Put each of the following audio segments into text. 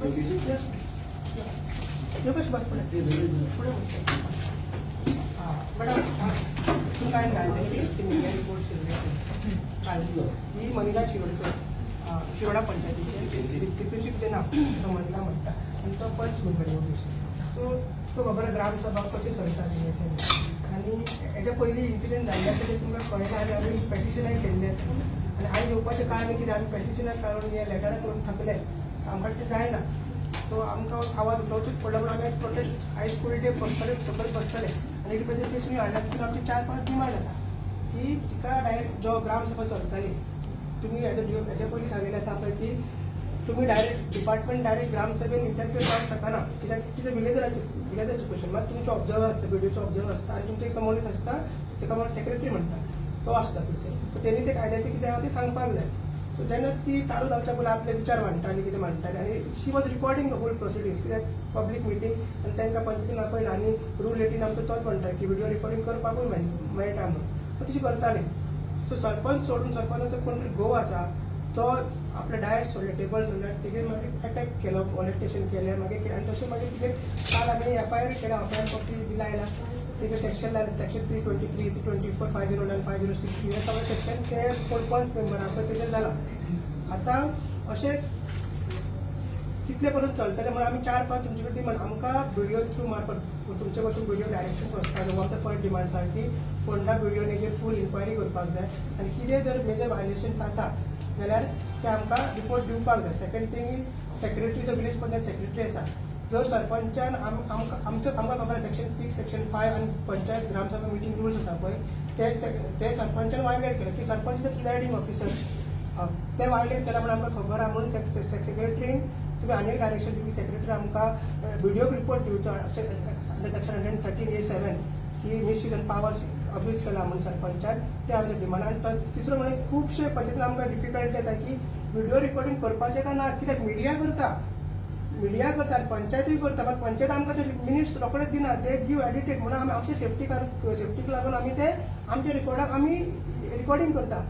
योगेश, योगेश, बस फुडें फुडें. हां मॅडम, तुमकां हांवें धाडलेली ती मिडिया रिपोर्ट्स येयल्ले काल. ही मनिला शिरोडकर, शिरोडा पंचायतीचे डिप्युटी, तिचें नांव तो मनिला म्हणटा आनी तो पंच मेंबर योगेश. सो तुका खबर आहा ग्रामसभा कशें चलता ती अशें. आनी हेच्या पयलीं इन्सिडंट जाल्ले आसा तें तुमकां कळयलां आनी आमी पेटिशनाय केल्लें आसा. आनी आयज येवपाचें कारण कितें, आमी पेटिशनां करून हे लेटरां करून थकले. सो आमकां तें जायना, सो आमकां आवाज उठोवचोच पडलो म्हणून आमी आयज प्रोटेस्ट, आयज फूल डे बसतले, सकयल बसतले. आनी रिप्रेझेंटेशन हाडल्या. तितून आमची चार पांच डिमांड आसा की तिका डायरेक्ट जो ग्रामसभा चलताली, तुमी हेच्या पयलीं सांगिल्लें आसा आमकां की तुमी डायरेक्ट डिपार्टमेंट डायरेक्ट ग्रामसभेन इंटरफियर जावंक शकना, कित्याक तिचें विलेजराचे क्वेश्चन. मात तुमचे ऑब्जर्वर आसता, बीडीओचो ऑब्जर्वर आसता आनी तुमचो एक मनीस आसता, ताका म्हणून सेक्रेटरी म्हणटा, तो आसता थंयसर. सो तेणी ते कायद्याचें कितें आहा तें सांगपाक जाय. सो जेन्ना ती चालू जावच्या पयलीं आपले विचार मांडटाली, कितें मांडटाली आनी she was recording the whole proceedings, कित्याक पब्लीक मिटींग आनी तांकां पंचायतीन आपयला आनी रूल 18 आमचो तोच म्हणटा की व्हिडिओ रिकॉर्डिंग करपाकूय मेळटा म्हणून. सो तशी करताली. सो सरपंच सोडून सरपंचाचो कोण तरी घोव आसा, तो आपले डायस सोडले, टेबल सोडले आनी तेजेर मागीर अटॅक केलो, मोलेस्टेशन केलें मागीर. आनी तशें मागीर तिजेर काल आमी एफआयआर केला, एफआयआर कॉपी दिला आयला. तेजेर सेक्शन लायले, section 323, 324, 509, 506, हे सगळे सेक्शन ते कोण पंच मेंबर आहा पळय तेजेर जाला. आतां अशें कितले पर्यंत चलतले म्हणून आमी चार पांच तुमचे कडेन डिमांड, आमकां बीडीओ थ्रू मार्फत तुमचे कडसून बीडीओ डायरेक्शन वचपाक जाय. हो फर्स्ट डिमांड आसा की फोंडा बीडीओन हेजेर फूल इन्क्वायरी करपाक जाय आनी कितें जर मेजर व्हायलेशन्स आसा जाल्यार ते आमकां रिपोर्ट दिवपाक जाय. सेकंड थिंग is secretary, जो विलेज पंचायत सेक्रेटरी आसा, जर सरपंचान आमकां आमचो आमकां खबर आसा सेक्शन 6, सेक्शन 5 आनी पंचायत ग्रामसभा मिटींग रुल्स आसा पळय, ते सरपंचान वायलेट केले की सरपंच प्रिजायडींग ऑफिसर, ते वायलेट केला म्हणून आमकां खबर आहा. म्हणून सेक्रेटरीन तुमी आनी एक डायरेक्शन दिली, सेक्रेटरी आमकां बीडीओक रिपोर्ट दिवचो under section 113(a)(7) की मिसयूज आनी पावर्स अब्यूज केला म्हणून सरपंचान. ते आमचे डिमांड. आनी तो तिसरो म्हणजे खुबशे पंचायतीन आमकां डिफिकल्ट येता की व्हिडिओ रिकॉर्डिंग करपाचें काय ना, कित्याक मिडिया करता, मिडिया करता आनी पंचायतूय करता. पण पंचायत आमकां ते मिनिट्स रोखडेच दिना, they give edited. म्हणून आमी आमचे सेफ्टीक लागून आमी ते आमच्या रिकॉर्डाक आमी रिकॉर्डिंग करता.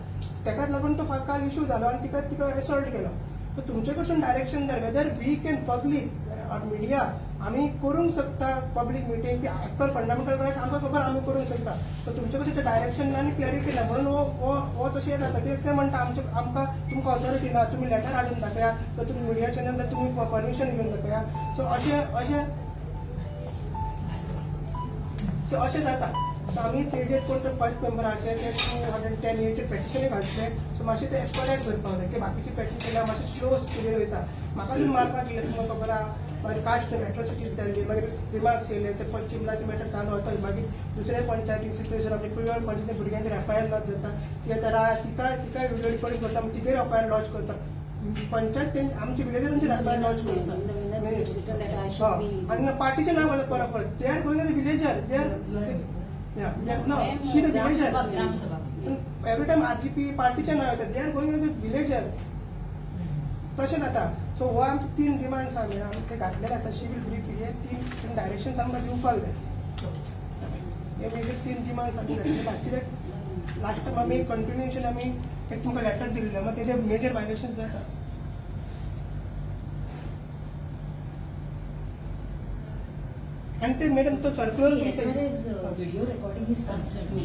तेकाच लागून तो काल इशू जालो आनी तिका तिका एसॉल्ट केलो. सो तुमचे कडसून डायरेक्शन जाय whether we can public or media, आमी करूंक शकता पब्लीक मिटींग की एज पर फंडामेंटल रायट आमकां खबर आमी करूंक शकता. सो तुमचे कडसून ते डायरेक्शन ना आनी क्लॅरिटी ना म्हणून हो हो हो तशें जाता कित्याक ते म्हणटा आमचे आमकां तुमकां ऑथॉरिटी ना, तुमी लेटर हाडून दाखया, तर तुमी मिडिया चॅनल तुमी परमिशन घेवन दाखया. सो अशें अशें सो अशें जाता. सो आमी तेजेर कोण तर पंच मेंबराचे ते 210 एचे पेटिशनूय घातले. सो मातशें ते एक्सपेडायट करपाक जाय की बाकीचे पेटिशन केल्यार मातशें स्लो स्पिडीर वयता. म्हाका अजून मारपाक येयले, तुमकां खबर आहा. मागीर कास्ट एट्रोसिटीज जाल्ली, मागीर रिमार्क्स येयले, ते चिमलाचे मॅटर चालू आसा. मागीर दुसऱ्या पंचायती थंयसर आमच्या कुळवेळ पंचायती भुरग्यांचेर एफआयआर लॉज जाता. ती आतां तिका तिका व्हिडिओ रिकॉर्डिंग करता, मागीर तिगेर एफआयआर लॉज करता. पंचायत आमच्या विलेजरांचेर एफआयआर लॉज करता. आनी पार्टीचें नांव घालता परत परत. They are going as a villager, they are, no, she the villager. Gramsabha. Every time RGP पार्टीचें नांव येता, they are going as a villager. तशें जाता. सो हो आमचे तीन डिमांड्स आहा मॅडम, ते घातलेले आसा. She will brief. हे तीन तीन डायरेक्शन्स आमकां दिवपाक जाय. हे मेजर तीन डिमांड्स आमी घातलेले आहा, कित्याक लास्ट टायम आमी कंटिन्युएशन आमी एक तुमकां लेटर दिल्लें, मागीर तेजे मेजर वायलेशन्स जाता. आनी ते मॅडम तो circular As far as video recording is concerned,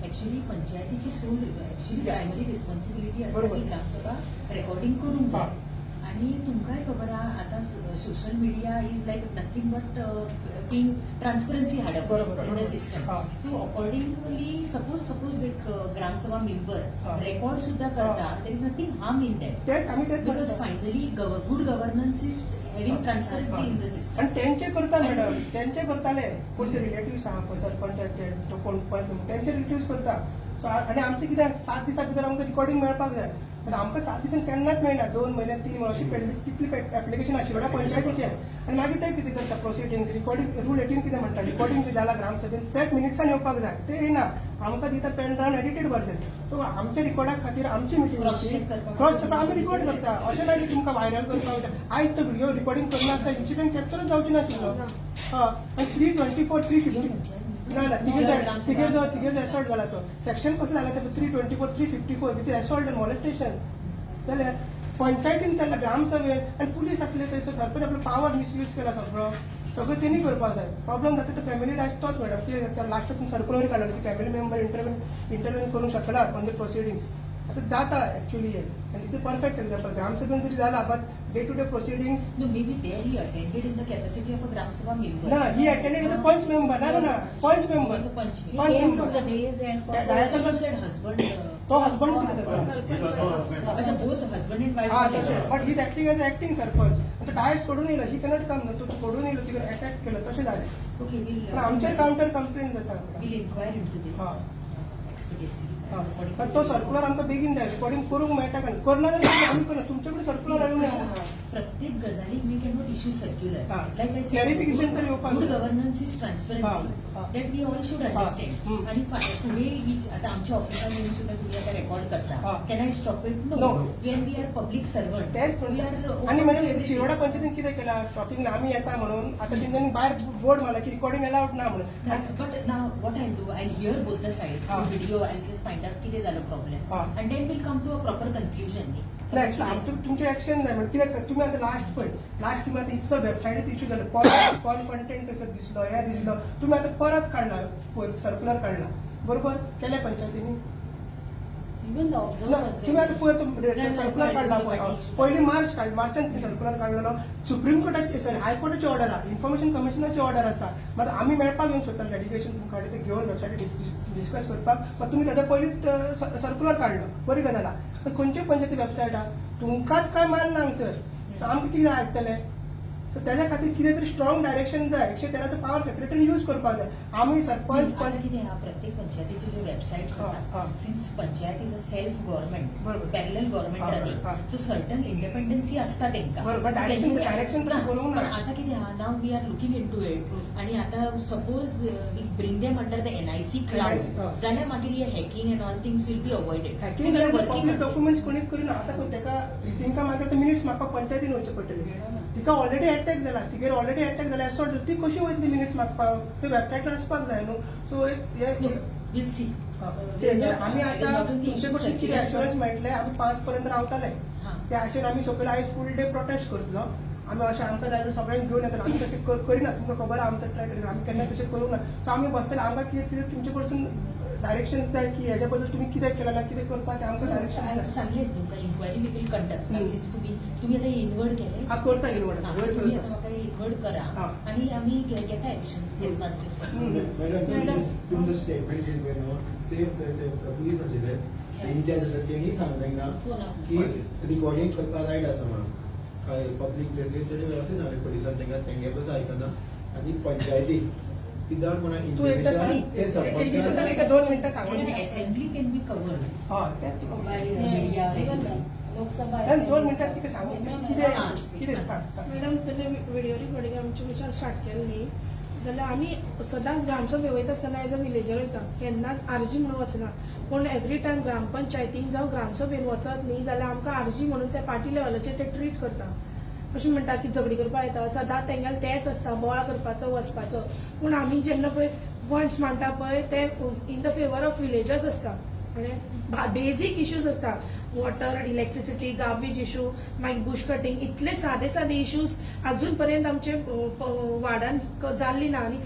actually पंचायतीची soul actually primary responsibility आसा की ग्रामसभा रेकॉर्डिंग करूंक जाय. आणि तुमकांय खबर आहा, आतां social media is like nothing but being transparency हाडप in the system. So accordingly suppose एक ग्रामसभा मेंबर रेकॉर्ड सुद्धा करता, there is nothing harm in that. तेच आमी तेच because म्हणटा. Finally good governance is having transparency in the system. आणि त्यांचे करता मॅडम, त्यांचे करताले. कोण ते रिलेटिव्स आहा पळय सरपंचाचे, तो कोण पंच, त्यांचे रिलेटिव्स करता. सो आनी आमचें कितें, 7 दिसां भितर आमकां रिकॉर्डिंग मेळपाक जाय. आनी आमकां 7 दिसान केन्नाच मेळना, 2 म्हयने, 3 म्हयने अशी पेंडींग कितली एप्लिकेशन आशिल्ल्या पंचायतीचेर. आनी मागीर ते कितें करता प्रोसिडिंग्स रिकॉर्डिंग, रूल 18 कितें म्हणटा, रिकॉर्डिंग जें जाला ग्रामसभेन तेच मिनिट्सान येवपाक जाय. ते येना, आमकां दिता pen drive edited version. So आमच्या रिकॉर्डा खातीर आमची meeting Cross check करपाक. क्रॉस चेक आमी रिकॉर्ड करता. अशें ना की तुमकां व्हायरल करपाक जाय. आयज तो व्हिडिओ रिकॉर्डिंग करना आसता, इन्सिडंट कॅप्चरच जावचे नाशिल्लो. हय, आनी 324, 350 ना ना, तिगेर जो एसॉल्ट जाला तो सेक्शन कसो जाला ते 324, 354 with assault and molestation जाल्यार. पंचायतीन चल्ला ग्रामसभेन आनी पुलीस आसले थंयसर. सरपंच आपलो पावर मिसयूज केला. सगळो सगळं तेणी करपाक जाय. प्रॉब्लम जाता तो फॅमिली राज तोच मॅडम. कितें जाता, लास्टाक तुमी सर्कुलर काडलो की फॅमिली मेंबर इंटरवेन करूंक शकना ऑन the proceedings. आतां जाता एक्चुअली हे आनी it's a perfect example. ग्रामसभेन तरी जाला, but day to day proceedings. No, maybe there he attended in the capacity of a Gram Sabha member. ना, he attended as a panch member. ना ना ना, पंच member. He was a panch member. Panch He came to member. the days and That- that- You said husband. तो husband कितें जाता? अच्छा, both husband and wife. हा were तशें there. But he acting as acting sarpanch. आनी तो डायस सोडून येयलो. ही कॅनॉट कम. तो सोडून येयलो, तिका अटॅक केलो, तशें जालें. Okay, we'll. पण आमचेर कावंटर कंप्लेंट जाता madam. We'll inquire into this. हा. Expeditiously. हा. पण तो सर्क्युलर आमकां बेगीन जाय. रिकॉर्डिंग करूंक मेळटा काय करना जाल्यार आमी करना. तुमचे कडेन सर्क्युलर हाडूंक मेळना. प्रत्येक गजालीक we cannot issue circular. हा. लायक I Clarification तर येवपाक गुड जाय. गव्हर्नन्स is transparency हा, हा. That we all should understand. हम्म. आणि फुडें ही आता आमच्या ऑफिसान येऊन सुद्धा तुम्ही आता रेकॉर्ड करता, हा. Can I stop it? No. No. When we are public servant, तेच we are. आणि मॅडम, शिरोडा पंचायतीन कितें केलां शॉकिंग, आमी येता म्हणून आतां तेंच्यांनी भायर बोर्ड मारला की रिकॉर्डिंग अलाउड ना म्हणून. But now what I do, I hear both the side. हा. Video, I just find out कितें जालो प्रॉब्लेम हा. And then will come to a proper conclusion न्ही. नाही, actually आमचं तुमचे ऍक्शन जाय. म्हणजे कित्याक तुमी आतां लास्ट पळय, लास्ट तुमी आतां इतलो वेबसायटीर इश्यू जालो, पॉर्न कंटेंट थंयसर दिसलो, हें दिसलो, तुमी आतां परत काडला, सर्क्युलर काडला, बरोबर केल्या पंचायतीनी? Even the ना, observer was तुमी आतां there. पयर सर्क्युलर काडला पळय, पयलीं मार्च काड मार्चान तुमी सर्क्युलर काडलेलो. सुप्रीम कोर्टाची, सॉरी, हायकोर्टाची ऑर्डर आहा, इन्फॉर्मेशन कमिशनाची ऑर्डर आसा. मात आमी मेळपाक येवंक सोदताले, डेडिकेशन तुमकां ते घेवन वेबसायटीर डिस्कस करपाक. मात तुमी ताच्या पयलींच सर्क्युलर काडलो. बरी गजाल आहा. खंयच्यो पंचायती वेबसायट आहा, तुमकांच काय मानना हांगसर, सो आमकां कितें आयकतले? सो तेज्या खातीर कितें तरी स्ट्रॉंग डायरेक्शन जाय. 113चो पावर सेक्रेटरीन यूज करपाक जाय. आमी सरपंच आता पंच कितें आहा, प्रत्येक पंचायतीचे ज्यो वेबसायट्स हा, आसा, हा. Since panchayat is a self government, बरोबर. पॅरलल गव्हर्मेंट हा, हा. रनिंग, सो सर्टन इंडिपेंडन्सी आसता तेंकां. बरोबर, So direction- direction तशें ना, करूंक ना. पण आता कितें आहा, now we are looking into it. हम्म. आणि आता suppose we bring them under the NIC NIC, cloud हा. जाल्यार मागीर हे hacking and all things will be avoided. Hacking जाल्यार पब्लीक डॉक्युमेंट्स कोणीच करिना. आतां कोण तेका तिंकां मागीर मिनिट्स मागपाक पंचायतीन वचचें पडटलें. तिका ऑलरेडी अटॅक जाला, तिगेर ऑलरेडी अटॅक जाला, असॉल्ट जाला. ती कशी वयतली मिनिट्स मागपाक? ते वेबसायटार आसपाक जाय न्हू. सो हे वील सी. हा. ते आमी आतां तुमचे कडसून कितें एश्युरन्स मेळटलें, आमी 5 पर्यंत रावतले. हा. त्या आशेन आमी सोंपें आयज फूल डे प्रोटेस्ट करतलो आमी. अशें आमकां जाय जाल्यार सगळ्यांक घेवन येतले. आमी तशें करिना, तुमकां खबर आहा, आमचो ट्रॅक रेकॉर्ड. आमी केन्ना तशें करूंक ना. सो आमी बसतले. आमकां कितें कितें तुमचे कडसून डायरेक्शन जाय की हेज्या बद्दल तुमी कितें केलां ना कितें करता तें आमकां डायरेक्शन जाय. सांगलें तुमकां, inquiry we will conduct. Hmm. Since तुम्ही आता इनवर्ड केले, हा, करता इनवर्ड. हा, वयर तुम्ही आता करता. म्हाका इनवर्ड करा हा. आणि आमी घेता action as fast as possible. Hmm. Madam, madam. तुमचं स्टेटमेंट दिलें पळय न्हू, सेम ते पुलीस आशिल्ले इन्चार्ज आशिल्ले, तेणी सांगलें तांकां कोणा? की रिकॉर्डिंग करपाक रायट आसा म्हणून काय पब्लीक प्लेसीर. तेणी वेवस्थीत सांगलें पुलिसान तांकां, तेंगे पसून आयकना आनी पंचायतीक विदाउट कोणा तूं एकदां सांग. इंटिमेशन ते एक- एक- सरपंचान एक- 2 मिनटां सांगून assembly can be covered हय, तेंच तुका बाय Yes, media. even Lok Sabha. Madam, 2 मिनटां तिका सांगू. कितें हा. कितें सांग, सांग. मॅडम, तेन्ना व्हिडिओ रिकॉर्डिंग आमचे खंयच्यान स्टार्ट केलें न्ही जाल्यार आमी सदांच ग्रामसभे वयता आसतना एज अ विलेजर वयता, केन्नाच आरजी म्हणून वचना. पूण एवरी टायम ग्रामपंचायतीन जावं ग्रामसभेन वचत न्ही जाल्यार आमकां आरजी म्हणून ते पार्टी लेवलाचेर ते ट्रीट करता. अशें म्हणटा की झगडी करपाक येता सदां, तेंगेलें तेंच आसता, बोवाळ करपाचो, वचपाचो. पूण आमी जेन्ना पळय पंच मांडटा पळय ते in the favour of villagers आसता. म्हणजे बेजीक इश्यूज आसता, वॉटर, इलेक्ट्रिसिटी, गार्बेज इशू, मागीर बुश कटिंग, इतले सादे सादे इश्यूज अजून पर्यंत आमचे वार्डान जाल्ली ना. आनी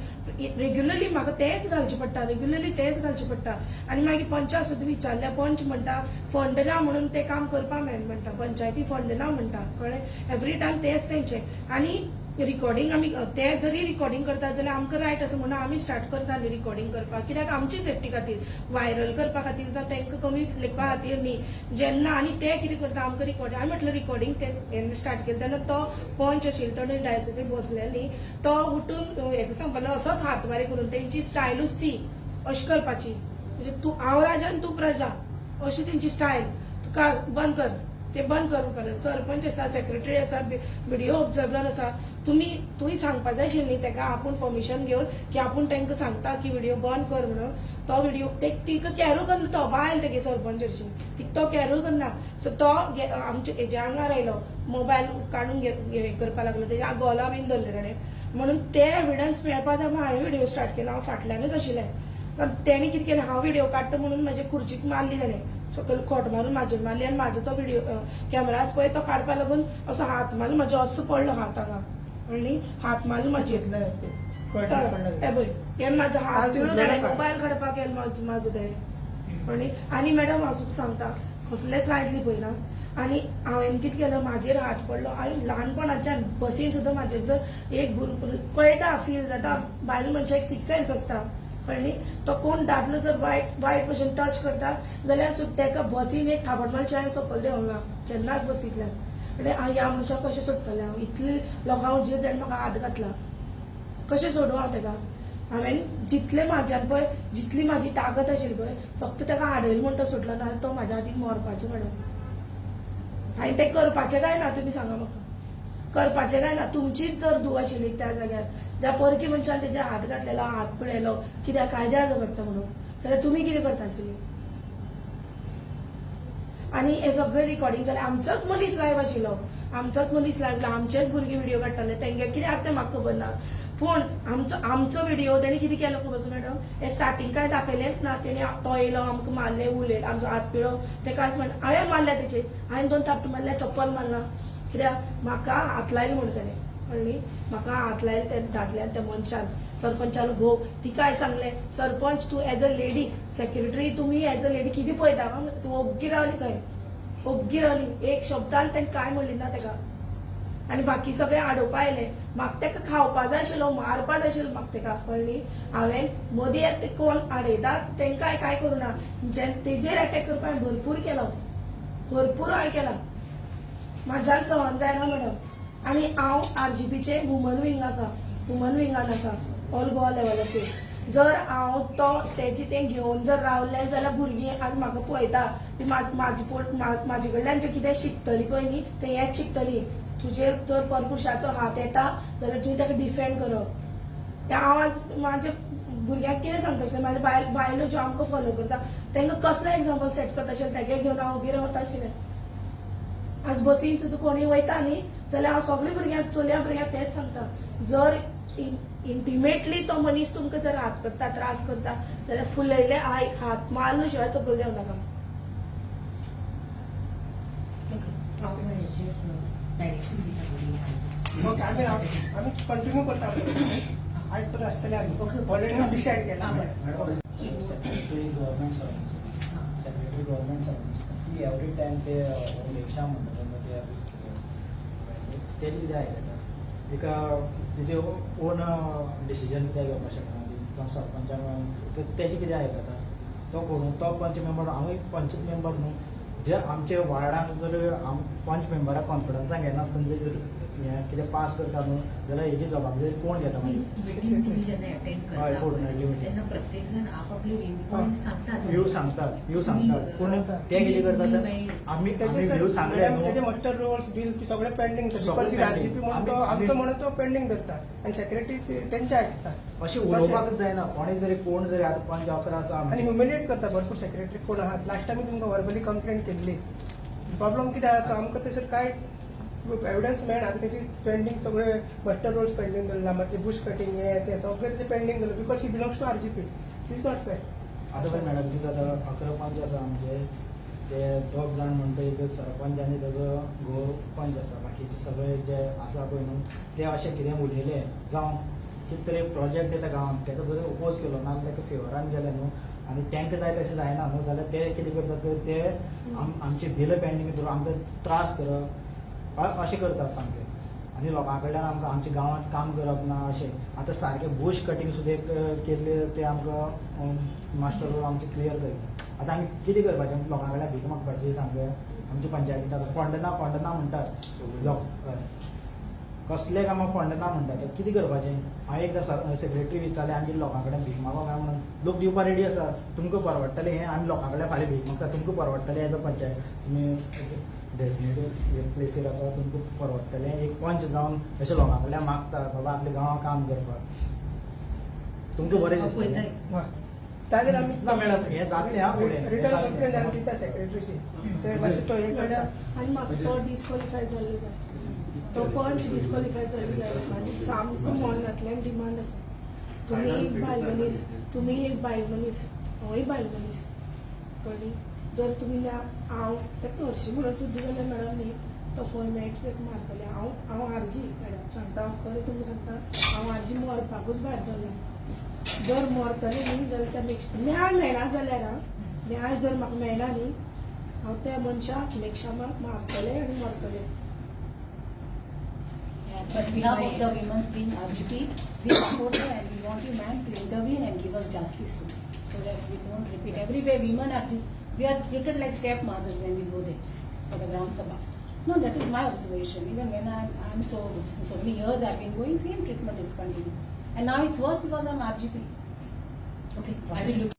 रेग्युलरली म्हाका तेच घालचे पडटा, रेग्युलरली तेच घालचे पडटा. आनी मागीर पंचा सुद्दां विचारल्या, पंच म्हणटा फंड ना म्हणून ते काम करपा मेळना म्हणटा, पंचायती फंड ना म्हणटा. कळ्ळें? एवरी टायम तेच तेंचे. आनी रिकॉर्डिंग आमी ते जरी रिकॉर्डिंग करता जाल्यार आमकां रायट आसा म्हणून आमी स्टार्ट करताली रिकॉर्डिंग करपाक. कित्याक आमची सेफ्टी खातीर, व्हायरल करपा खातीर जावं तांकां कमी लेखपा खातीर न्ही. जेन्ना आनी ते कितें करता, आमकां रिकॉर्डिंग, हांवें म्हटलें रिकॉर्डिंग ते जेन्ना स्टार्ट केलें तेन्ना तो पंच आशिल्लो, तो डायसिसीक बसले न्ही, तो उठून हेका सांगपाक लागलो, असोच हात वारे करून. तेंची स्टायलूच ती अशी करपाची, म्हणजे तूं हांव राजा आनी तूं प्रजा अशी तेंची स्टायल. तुका बंद कर, ते बंद कर म्हणपाक. सरपंच आसा, सेक्रेटरी आसा, व्हिडिओ ऑब्जर्वर आसा. तुमी तुवें सांगपा जाय आशिल्लें न्ही तेका आपूण परमिशन घेवन की आपूण तांकां सांगता की व्हिडिओ बंद कर म्हणून. तो व्हिडिओ ते तिका कॅरूय करना. तो बायल तेगे सरपंच हरशीं, तिका तो कॅरूय करना. सो तो आमच्या हेज्या आंगार आयलो, मोबायल काडून हे करपाक लागलो, तेज्या गोला बीन धरले ताणें. म्हणून ते एविडन्स मेळपा जाय म्हणून हांवें व्हिडिओ स्टार्ट केलो. हांव फाटल्यानूच आशिल्लें, पण तेणी कितें केलें, हांव व्हिडिओ काडटा म्हणून म्हजे खुर्चीक मारली ताणें. सकयल खोट मारून म्हाजेर मारली आनी म्हाजो तो व्हिडिओ कॅमेरा आसा पळय तो काडपा लागून असो हात मारून म्हाजो असो पडलो हात हांगा, कळ्ळी? हात मारून म्हाजेर. घेतलं ते कळलं कळलं. हे पळय, हे म्हाजो हात हात पिळून सुजलेलो ताणें काड. मोबायल काडपाक गेलो म्हाजो तेणें, कळ्ळी? आनी मॅडम, हांव सुद्दां सांगता, कसलेच कांयच पळयना. आनी हांवें कितें केलें, म्हाजेर हात पडलो. हांवें ल्हानपणाच्यान बसीन सुद्दां म्हाजेर जर एक भुरगो कळटा, फील जाता, बायल मनशाक सिक्स सेन्स आसता, कळ्ळी? तो कोण दादलो जर वायट वायट भशेन टच करता जाल्यार सुद्दां ताका बसीन एक थापट मारचे हांवें सकयल देंवना केन्नाच बसींतल्यान. म्हणजे हांव ह्या मनशाक कशें सोडटलें? हांव इतले लोकांक हुजीर ताणें म्हाका हात घातला, कशें सोडूं हांव ताका? हांवें जितलें म्हाज्यान पळय, जितली म्हाजी ताकत आशिल्ली पळय, फक्त ताका आडयलो म्हूण तो सुटलो, नाजाल्यार तो म्हाज्या आदीं मरपाचो मॅडम. हांवें तें करपाचें काय ना, तुमी सांगा म्हाका, करपाचें काय ना? तुमचीच जर धूव आशिल्ली त्या जाग्यार, त्या परकी मनशान तेजे हात घातलेलो, हात पिळयलो, कित्याक कायद्यार झगडटा म्हणून, जाल्यार तुमी कितें करता आशिल्ली? आनी हे सगळें रिकॉर्डिंग जालें. आमचोच मनीस लायव आशिल्लो, आमचोच मनीस लायव, आमचेच भुरगे व्हिडिओ काडटाले. तेंगे कितें आसा तें म्हाका खबर ना, पूण आमचो आमचो व्हिडिओ तेणी कितें केलो खबर आसा मॅडम? हे स्टार्टिंग काय दाखयलेंच ना तेणी. तो येयलो, आमकां मारलें, उलयलें, आमचो हात पिळो, ते कांयच म्हणना. हांवें मारल्या तेचेर, हांवें दोन थापटां मारल्या, चप्पल मारला, कित्याक म्हाका हात लायलो म्हणून तेणें, कळ्ळी? म्हाका हात लायले त्या दादल्यान, त्या मनशान. सरपंचान घोव तिकाय सांगलें, सरपंच तूं एज अ लेडी सेक्रेटरी, तुमी एज अ लेडी कितें पळयता? तूं ओग्गी रावली थंय, ओग्गी रावली. एक शब्दान ताणें कांय म्हणलें ना ताका. आनी बाकी सगळे आडोवपा आयले. म्हाका ताका खावपा जाय आशिल्लो, मारपा जाय आशिल्लो म्हाका ताका, कळ्ळी? हांवें मदीं ते कोण आडयता तांकां कांय करूं ना. जे तेजेर अटॅक करपा हांवें भरपूर केलो, भरपूर हांवें केला. म्हाज्यान सहन जायना मॅडम. आनी हांव आरजीपीचे वुमन विंग आसा, वुमन विंगान आसा ऑल गोवा लेवलाचेर. जर हांव तो तेजी तें घेवन जर रावलें जाल्यार भुरगीं आज म्हाका पळयता ती म्हाजे कडल्यान जें कितें शिकतलीं पळय न्ही, तें हेंच शिकतलीं. तुजेर जर परपुरुषाचो हात येता जाल्यार तुवें ताका डिफेंड करप. तें हांव आज म्हाज्या भुरग्यांक कितें सांगता आशिल्लें? म्हाज्या बायलो ज्यो आमकां फॉलो करता तांकां कसलें एग्जाम्पल सेट करता आशिल्लें? तेगे घेवन हांव ओगी रावता आशिल्लें. आज बसीन सुद्दां कोणूय वयता न्ही जाल्यार हांव सगल्या भुरग्यांक, चलया भुरग्यांक तेंच सांगता, जर इंटिमेटली तो मनीस तुमकां जर हात करता, त्रास करता जाल्यार फुलयले आयक हात मारलो शिवाय सकयल देंवनाका. ओके, हांव हेचेर डायरेक्शन दिता बरी. ओके, आमी आमी कंटिन्यू करता, आयज पर्यंत आसतले आमी. ओके. ऑलरेडी आमी डिसायड केला. आं, बरें. Madam, secretary government servants, secretary government servants ती एवरी टायम ते उलेक्षा म्हणटा तेन्ना ते यूज तेजें कितें आयकता, तिका तिजे ओन डिसिजन कित्याक घेवपाक शकना ती? जावं सरपंचान तेजें कितें आयकता तो कोण? तो पंच मेंबर, हांवूय पंच मेंबर न्हू. जे आमचे वार्डान जर पंच मेंबराक कॉन्फिडन्सान घेनासतना जर हें कितें पास करता न्हू जाल्यार हेजी जबाबदारी कोण घेता मागीर? मिटींग तुम्ही जेन्ना अटेंड हय, करता coordinately meeting. तेन्ना प्रत्येक जण आपापले व्यू पॉइंट सांगताच. व्यू सांगतात, व्यू सांगतात, पूण ते कितें करतात, आमी आमी व्यू सांगले त्याचे न्हू. मस्टर रोल्स बिल ती सगळे पेंडींग. सगळें pending. RGP म्हणून तो आमचो म्हणून तो पेंडींग धरता आनी सेक्रेटरी तेंचे आयकता. अशें उलोवपाकच जायना. कोणी जरी, कोण जरी आतां पंच 11 आसा आनी आमचे. ह्युमिलिएट करता भरपूर सेक्रेटरी कोण आहात. लास्ट टायम तुमकां वर्बली कंप्लेंट केल्ली. प्रॉब्लम कितें आहा, तो आमकां थंयसर कांय एविडन्स मेळना. आतां तेजी पेंडींग सगळे मस्टर रोल्स पेंडींग दवरला, मागीर बुश कटींग हे ते सगळे तेजें पेंडींग दवरलां because he belongs to RGP. Is not fair. आतां पळय मॅडम, कितें जाता, 11 पंच आसा आमचे, ते दोग जाण म्हणटा, एक सरपंच आनी तेजो घोव पंच आसा. बाकीचे सगळे जे आसा पळय न्हू, ते अशें कितें उलयले जावं कितें तरी प्रोजेक्ट येता गांवांत, तेका जर ओपोज केलो ना जाल्यार तेका फेवरान गेले न्हू आनी तांकां जाय तशें जायना न्हू जाल्यार ते कितें करतात, ते आमचे बिलां पेंडींग धरून आमकां त्रास करप अशें करतात सामकें. आनी लोकां कडल्यान आमकां आमच्या गांवांत काम करप ना अशें. आतां सारकें बुश कटींग सुद्दां एक केल्लें, तें आमकां मास्टर रोल आमचें क्लियर करिना. आतां आमी कितें करपाचें? लोकां कडल्यान भीक मागपाची सामकें? आमच्या पंचायतीन आतां फंड ना, फंड ना म्हणटात लोक. हय, कसले कामाक फंड ना म्हणटात, ते कितें करपाचें? हांवें एकदां सेक्रेटरी विचारलें, आमी लोकां कडेन भीक मागो काय म्हणून. लोक दिवपा रेडी आसा, तुमकां परवडटलें हें? आमी लोकां कडल्यान फाल्यां भीक मागता, तुमकां परवडटलें? एज अ पंचायत तुमी डेजिग्नेटेड प्लेसीर आसा, तुमकां परवडटलें एक पंच जावन अशें लोकां कडल्यान मागता बाबा आपल्या गांवांत काम करपाक? तुमकां बरें हांव दिसतलें? पळयता. ताजेर आमी ना मॅडम, हें जातलें हा फुडें. रिटर्न कंप्लेंट आमी दिता सेक्रेटरीशी, ते मातशें तो हे करता. आनी म्हाका तो डिस्क्वॉलिफाय जाल्लो जाय, तो पंच डिस्क्वॉलिफाय जाल्लो जाय. म्हाजी सामको मनांतल्यान डिमांड आसा. तुमी एक बायल मनीस, तुमी एक बायल मनीस, हांवूय बायल मनीस, कळ्ळी? जर तुमी ना हांव ताका हरशीं म्हणत सुद्दां जाल्यार मॅडम न्ही तो खंय मेळटा ताका मारतलें. हांव हांव आरजी मॅडम सांगता, हांव खरें तुमी सांगता, हांव आरजी मरपाकूच भायर सरला. जर मरतलें न्ही जाल्यार त्या न्याय मेळना जाल्यार आं, न्याय जर म्हाका मेळना न्ही, हांव त्या मनशाक मेक्षामाक मारतलें आनी मरतलें. But behalf of the women's being RGP, we support her and we want you ma'am to intervene and give us justice soon, so that we don't repeat. Everywhere women are, we are treated like stepmothers when we go there for the Gram Sabha. No, that is my observation. Even when I'm so, so many years I've been going, same treatment is continued. And now it's worse because I'm RGP. Okay, I will look.